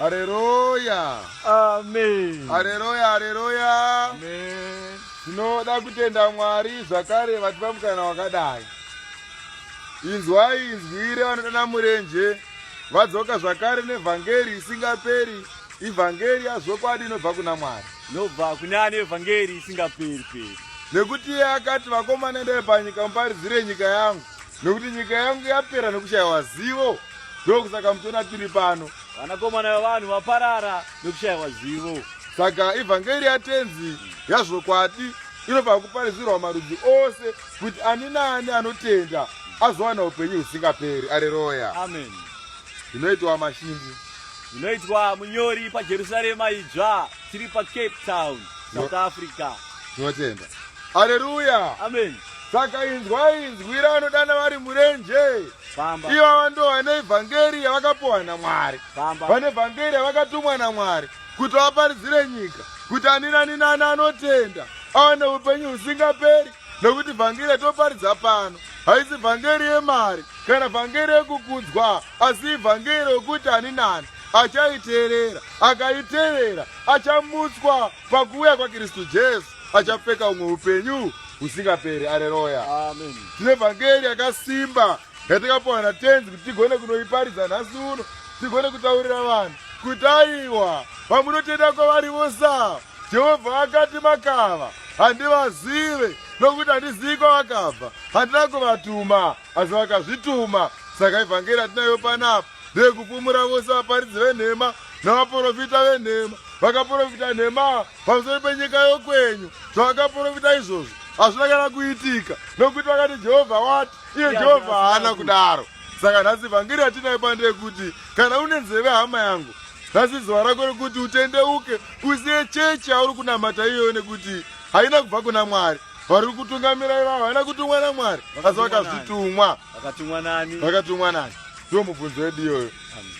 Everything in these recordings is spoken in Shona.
Hareruya. Amen. Hareruya, hareruya. Amen. Tinoda kutenda Mwari zvakare vatipa mukana wakadai. Inzwai inzwi revanodana murenje vadzoka zvakare nevhangeri isingaperi, ivhangeri yazvokwadi inobva kuna Mwari. Inobva kuna ane vhangeri isingaperi peri. Nekuti iye akati, vakomana endai panyika muparidzire nyika yangu, nekuti nyika yangu yapera nekushayiwa zivo. Ndokusaka muchiona tiri pano. Vanakomana vevanhu vaparara nekushaiwa zivo. Saka ivhangeri yaTenzi yazvokwadi inofanira kuparidzirwa marudzi ose kuti ani naani anotenda azowana upenyu husingaperi. Areroya. Amen. Zvinoitwa mashindi. Zvinoitwa munyori paJerusarema idzva tiri paCape Town, South Africa. Tinotenda. Areruya. Amen. Saka inzwai inzwi raanodana vari murenje. Famba. Ivava ndo vane vhangeri yavakapiwa naMwari. Famba. Vane vhangeri yavakatumwa naMwari kuti vaparidzire nyika kuti ani nani nani anotenda awane upenyu husingaperi nekuti vhangeri yatoparidza pano haisi vhangeri yemari kana vhangeri yekukudzwa asi ivhangeri yokuti ani nani achaiteerera akaiteerera achamutswa pakuuya kwaKristu Jesu achapfeka umwe upenyu husingaperi. Areruya. Amen. Tine vhangeri yakasimba yatakapiwa naTenzi kuti tigone kunoiparidza nhasi uno, tigone kutaurira vanhu kuti aiwa, vamunotenda kwavari vose ava, Jehovha akati makava, handivazive, nokuti handizivi kwavakabva, handina kuvatuma, asi vakazvituma. Saka ivhangeri yatinayo panapa ndeyekupumura vose vaparidzi venhema navaprofita venhema vakaprofita nhema pamusoro penyika yokwenyu. Zvavakaprofita izvozvo hazvina kana kuitika, nokuti vakati Jehovha wati, iye Jehovha haana kudaro. Saka nhasi vhangeri yatinayo pano ndeyekuti kana une nzeve, hama yangu, nhasi zuva rako rekuti utendeuke, usiye chechi yauri kunamata iyoyo, nekuti haina kubva kuna Mwari. Vari kutungamira ivavo haina kutumwa naMwari, asi vakazvitumwa. Vakatumwa nani? Vakatumwa nani? Ndiwo mubvunzo wedu iyoyo.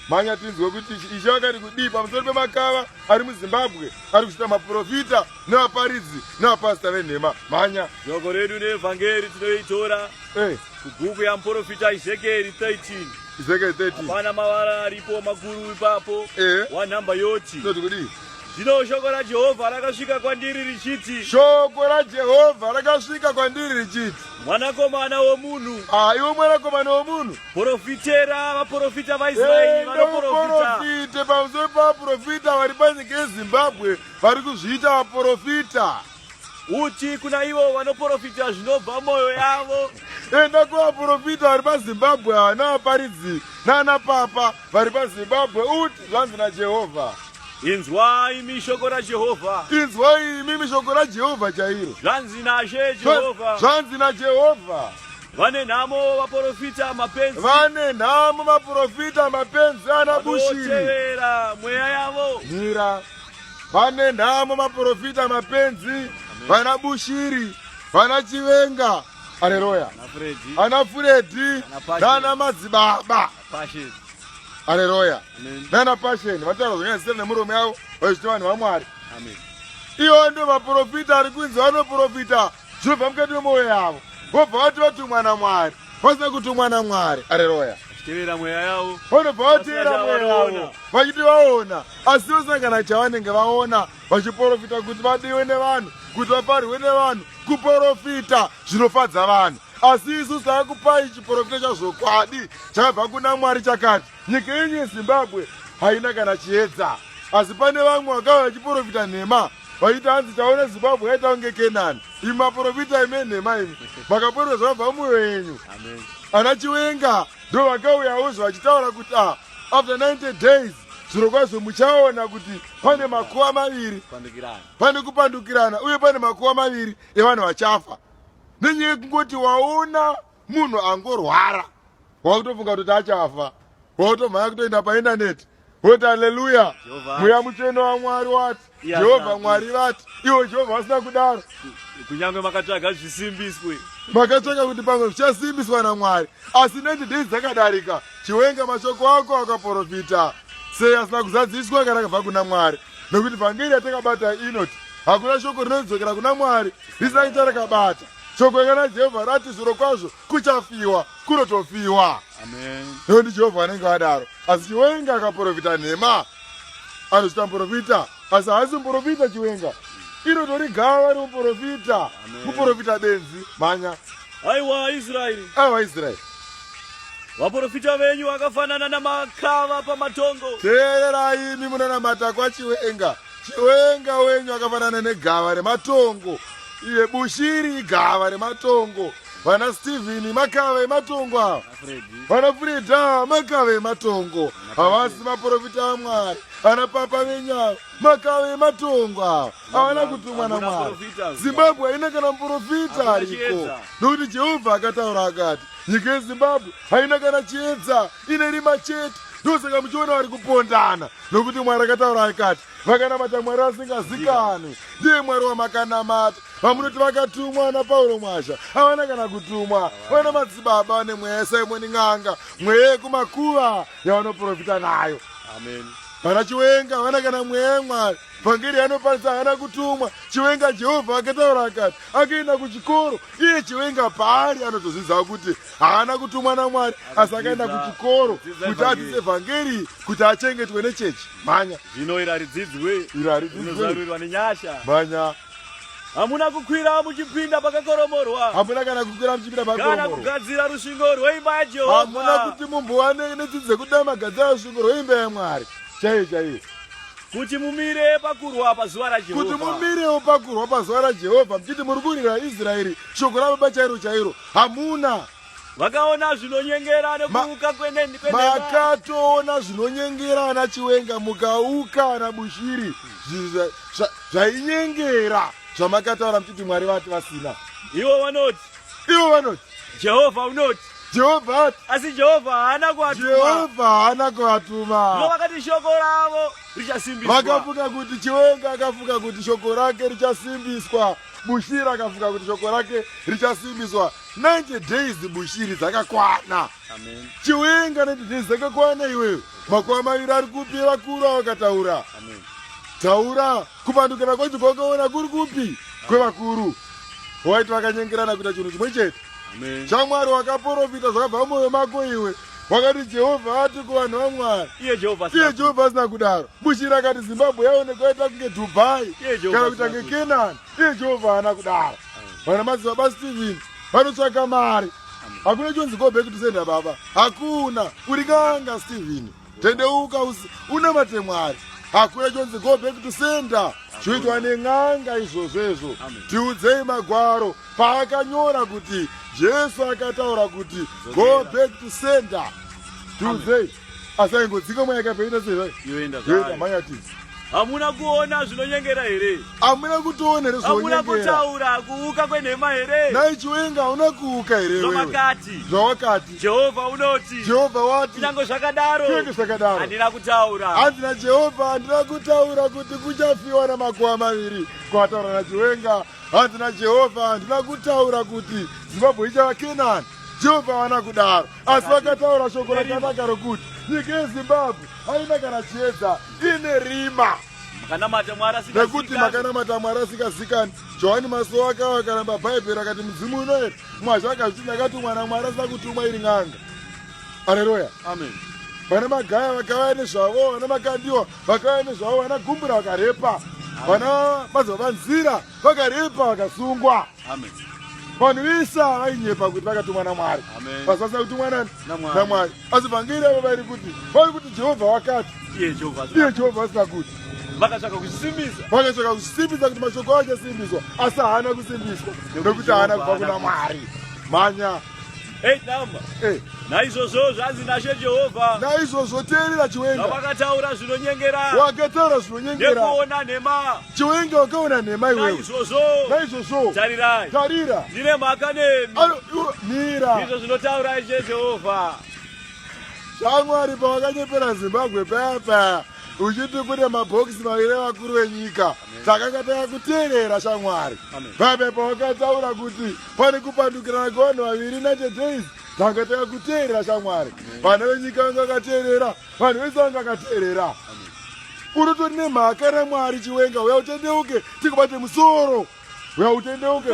Manya tinzwe kuti Ishe vakati kudii pamusoro pemakava ari muZimbabwe ari kuchita maprofita nevaparidzi nevapasita venhema. Manya. Shoko redu nevhangeri tinoitora kubhuku yamuprofita Ezekieri 13. Ezekieri 13. Hapana mavara aripo makuru ipapo. Wanhamba yoti. Inoti kudii? Zvino shoko raJehovha rakasvika kwandiri richiti. Shoko raJehovha rakasvika kwandiri richiti. Mwanakomana womunhu. Ah, iwe mwanakomana womunhu. Profitera vaprofita vaIsraeri vanoprofita. Uprofite pamusoro pevaprofita vari panyika yeZimbabwe vari kuzviita vaprofita. Uti kuna ivo vanoprofita zvinobva mwoyo yavo. Enda kuvaprofita vari paZimbabwe ava navaparidzi nana papa vari paZimbabwe uti zvanzi naJehovha. Inzwai imi shoko raJehovha. Inzwai imimi shoko raJehovha chairo. Zvanzi naShe Jehovha. Zvanzi naJehovha. Vane nhamo vaprofita mapenzi. Vane nhamo vaprofita mapenzi ana Bushiri. Vanotevera mweya yavo. Mira. Vane nhamo maprofita mapenzi vana Bushiri, vana Chivenga. Aleluya. Ana Freddy nana madzibaba. Aleluya. Nana Passion vataura zvakanyadzisira nemuromo yavo vachiti vanhu vaMwari. Amen. Ivo ndo maprofita ari kunzi vanoprofita zvinobva mukati memwoyo yavo, vobva vati vatumwa naMwari vasina kutumwa naMwari. Aleluya. Vachitevera mweya yavo. Vanobva vateera mweya yavo vachiti vaona, asi vasina kana chavanenge vaona, vachiprofita kuti vadiwe nevanhu, kuti vaparwe nevanhu, kuprofita zvinofadza vanhu. Asi isu taakupai chiprofita chazvokwadi chakabva kuna Mwari chakati nyika yenyu yeZimbabwe haina kana chiedza. Asi pane vamwe vakauya vachiprofita nhema vachiti hanzi taona Zimbabwe yaita kunge Kenani. Imi maprofita imi enhema imi makaporwa zvakabva mumwoyo yenyu. Ana Chiwenga ndo vakauyawo vachitaura kuti ah, after 90 days zvirokwazvo muchaona kuti pane makuva maviri, pane kupandukirana uye pane makuva maviri evanhu vachafa. Nenyaya yekungoti waona munhu angorwara wakutofunga kuti achafa, wakutomhanya kutoenda paindaneti woti haleluya, mweya mutsvene waMwari wati, Jehovha Mwari vati, iwo Jehovha vasina kudaro. Kunyange makatsvaga zvisimbiswe, makatsvaga kuti pamwe zvichasimbiswa naMwari, asi 90 days dzakadarika. Chiwenga, mashoko ako akaprofita sei asina kuzadziswa kana akabva kuna Mwari? Nekuti vhangeri yatakabata inoti hakuna shoko rinodzokera kuna Mwari risina kuita rakabata. Shoko kana Jehovha rati zvirokwazvo kuchafiwa, kunotofiwa. Amen. Nekuti Jehovha anenge adaro. Asi Chiwenga akaprofita nhema. Anozvita muprofita asi haasi muprofita Chiwenga. Inotori gava remuprofita. Muprofita benzi mhanya. Aiwa Israeri. Aiwa Israeri. Vaprofita venyu vakafanana namakava pamatongo. Teererai imi munonamata kwaChiwenga. Chiwenga wenyu akafanana negava rematongo. Iye Bushiri igava rematongo. Vana Steven makava ematongo ava. Vana Freda makava ematongo. Havasi maprofita aMwari. Vana papa venyu ava makava ematongo ava. Havana kutumwa naMwari. Zimbabwe haina kana muprofita ariko. Nokuti Jehovha akataura akati nyika yeZimbabwe haina kana chiedza, ine rima chete. Ndosaka muchiona vari kupondana nokuti Mwari akataura akati vakanamata Mwari asingazikanwi ndiye Mwari wamakanamata. Vamunoti vakatumwa naPauro Mwazha havana kana kutumwa, vana madzibaba vane mweya yaSimoni n'anga, mweya yekumakuva yavanoprofita nayo. Amen. Vana Chiwenga havana kana mweya yamwari, vhangeri yanoparidza haana kutumwa. Chiwenga Jehovha akataura akati akaenda kuchikoro, iye Chiwenga paari anotozviziva kuti haana kutumwa naMwari, asi akaenda kuchikoro kuti adzidze vhangeri kuti achengetwe nechechi. Mhanya. Zvino iri haridzidzwe, Iri haridzidzwe. rinozarurirwa nenyasha. Mhanya. Hamuna kukwira muchipinda pakakoromorwa. Hamuna kana kukwira muchipinda pakakoromorwa. Kana kugadzira rusvingo rweimba yaJehovha. Hamuna kuti mumbowane netsitsi dzekuda magadzira rusvingo rweimba yaMwari. Chaiyo chaiyo. Kuti mumire pakurwa pazuva raJehovha. Kuti mumirewo pakurwa pazuva raJehovha muchiti muri kurwira Israeri shoko rababa chairo chairo. Hamuna. Vakaona zvinonyengera nekuuka kwenenhema. Makatoona zvinonyengera ana Chiwenga mukauka ana Bushiri zvainyengera zvamakataura muchiti Mwari vati vasina. Ivo vanoti. Ivo vanoti. Jehovha unoti. Jehovha ati. Asi Jehovha haana kuvatuma. Jehovha haana kuvatuma. Ivo vakati shoko ravo richasimbiswa. Vakafunga kuti Chiwenga akafunga kuti shoko rake richasimbiswa. Bushiri akafunga kuti shoko rake richasimbiswa. 90 days Bushiri dzakakwana. Chiwenga 90 days dzakakwana iwewe. Makuva maviri ari kupi vakuru avakataura. Taura kupandukira kwacho kwakaona kuri kupi kwevakuru. Waiti vakanyengerana kuita chinhu chimwe chete. Shamwari wakaporofita zvakabva mumwoyo mako iwe. Wakati Jehovha ati kuvanhu vaMwari. Iye Jehovha asina kudaro. Bushiri akati Zimbabwe yaonekwa yaita kunge Dubai kana kuita kunge Kenani. Iye Jehovha haana kudaro. Vana madzibaba Steven vanotsvaka mari. Hakuna chonzi go back to sender baba. Hakuna. Uri n'anga Steven. Tendeuka unamate Mwari. Hakuna chonzi go back to sender. Zvoitwa nen'anga izvozvo izvo. Tiudzei magwaro paakanyora kuti Jesu akataura kuti go back to sender. Tiudzei. Asi aingodzinga mweya yakaipa ita sei? Yoenda zvayo. Mhanya tizi. Hamuna kuona zvinonyengera here? Hamuna kutoona here Hamuna zvinonyengera? kutaura kuuka kwenhema here? Nhai Chiwenga hauna kuuka here wewe? Zvamakati. Zvawakati. Jehovha unoti. Jehovha wati. Kunyange zvakadaro. Kunyange zvakadaro. Handina kutaura. Hanzi naJehovha handina kutaura kuti kuchafiwa namakuva maviri kwataura naChiwenga. Hanzi naJehovha handina kutaura kuti Zimbabwe ichava Kenani. Jehovha havana kudaro. Asi vakataura shoko rakanaka rokuti nyika yeZimbabwe haina kana chiedza, ine rima. Makanamata Mwari asingazikanwi. Nekuti makanamata Mwari asingazikanwi. Johani Masowe akauya akaramba Bhaibheri akati mudzimu unoera. Mwazha akazviti ndakatumwa naMwari asina kutumwa iri n'anga. Aleluya. Amen. Vana Magaya vakauya nezvavo, vana Makandiwa vakauya nezvavo, vana Gumbura vakarepa, vana Madzibaba Nzira vakarepa vakasungwa. Amen. Vanhu vese ava vainyepa kuti vakatumwa naMwari. Amen. Asi vasina kutumwa nani? NaMwari. NaMwari. Asi vhangeri yavo vairi kuti vari kuti Jehovha wakati. Iye Jehovha asina Iye Jehovha asina kuti. Vakatsvaka kusimbisa. Vakatsvaka kusimbisa kuti mashoko acho asimbiswa, asi haana kusimbiswa nekuti haana kubva kuna Mwari. Mhanya. Hey, number. Hey. Naizvozvo zvanzi naShe Jehovha. Naizvozvo teerera Chiwenga. Zvawakataura zvinonyengera. Wakataura zvinonyengera. Nekuona nhema. Chiwenga wakaona nhema iwewe. Naizvozvo. Naizvozvo. Tarirai. Tarira. Ndine mhaka nemi. Mira. Ndizvo zvinotaura Ishe Jehovha. Shamwari pawakanyepera Zimbabwe paya paya uchiti kune mabhokisi maviri evakuru venyika takanga takakuteerera shamwari. Paya pawakataura kuti pane kupandukirana kwevanhu vaviri 90 days tanga takakuteerera shamwari. Vana venyika vanga vakateerera, vanhu vese vanga vakateerera. Unotori nemhaka naMwari Chiwenga, uya utendeuke tikubate musoro. Uya utendeuke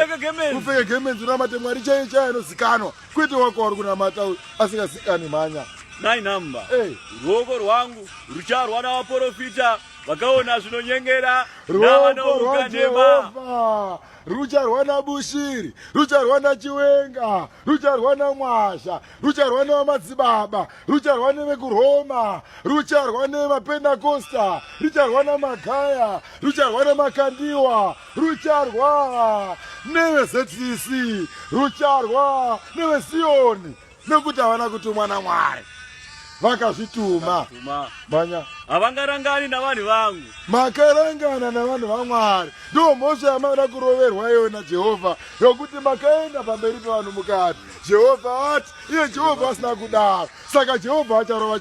upfeke gemenzi unamate Mwari chaiye chaiye anozikanwa kwete wako wari kunamata uyu asingazikanwi mhanya. Nai number. Hey. Ruoko rwangu rucharwa navaporofita. Vakaona zvinonyengera Ruoko navanouka nhema. rwaJehovha rucharwa naBushiri, rucharwa naChiwenga, rucharwa naMwazha, rucharwa nevamadzibaba, rucharwa nevekuroma, rucharwa nevapendakosta, rucharwa naMagaya, rucharwa naMakandiwa, rucharwa neveZCC, rucharwa neveZiyoni, nekuti havana kutumwa naMwari, vakazvituma. Manya. Havangarangani navanhu vangu. Makarangana navanhu vaMwari. Ndiwo mhosva yamada kuroverwa iwe naJehovha, yokuti makaenda pamberi pevanhu mukati, Jehovha ati, iye Jehovha asina kudaro. Saka Jehovha acharova.